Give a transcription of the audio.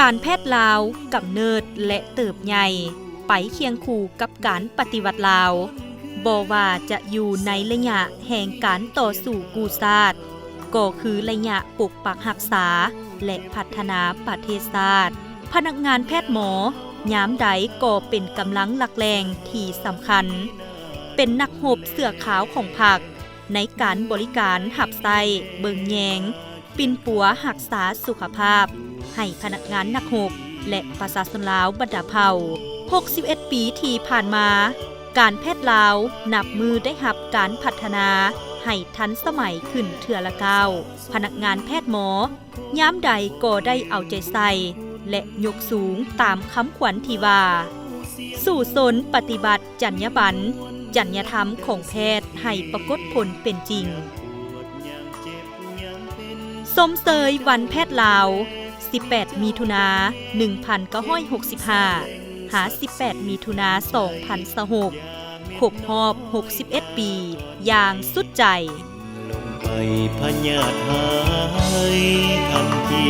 ການແພດລາວກຳເນີດ ແລະ ເຕີບໃຫຍ່ໄປຄຽງຄູ່ກັບການປະຕິວັດລາວ, ບໍ່ວ່າຈະຢູ່ໃນໄລຍະແຫ່ງການຕໍ່ສູ້ກູ້ຊາດ, ກໍຄືໄລຍະປົກປັກຮັກສາ ແລະ ພັດທະນາປະເທດຊາດ. ພະນັກງານແພດໝໍຍາມໃດກໍເປັນກຳລັງຫຼັກແຫຼ່ງທີ່ສຳຄັນ, ເປັນນັກຮົບເສື້ອຂາວຂອງພັກ ໃນການບໍລິການຮັບໃຊ້ເບິ່ງແຍງ, ປິ່ນປົວຮັກສາສຸຂະພາບໃຫ້ພະນັກງານນັກຮົບ ແລະ ປະຊາຊົນລາວບັນດາເຜົ່າ. ຫົກສິບເອັດປີທີ່ຜ່ານມາ, ການແພດລາວນັບມື້ໄດ້ຮັບການພັດທະນາໃຫ້ທັນສະໄໝຂຶ້ນເທື່ອລະກ້າວ. ພະນັກງານແພດໝໍຍາມໃດກໍໄດ້ເອົາໃຈໃສ່ ແລະ ຍົກສູງຕາມຄຳຂວັນທີ່ວ່າ ສູ້ຊົນປະຕິບັດຈັນຍາບັນ, ຈັນຍາທຳຂອງແພດໃຫ້ປາກົດຜົນເປັນຈິງ. ຊົມເຊີຍວັນແພດລາວ ສິບແປດ ມິຖຸນາ ໜຶ່ງພັນເກົ້າຮ້ອຍຫົກສິບຫ້າ ຫາ ສິບແປດ ມິຖຸນາ ສອງພັນຊາວຫົກ ຄົບຮອບ ຫົກສິບເອັດ ປີ ຢ່າງສຸດໃຈ. ລົງໄປພະຍາດຫາຍທັນທີ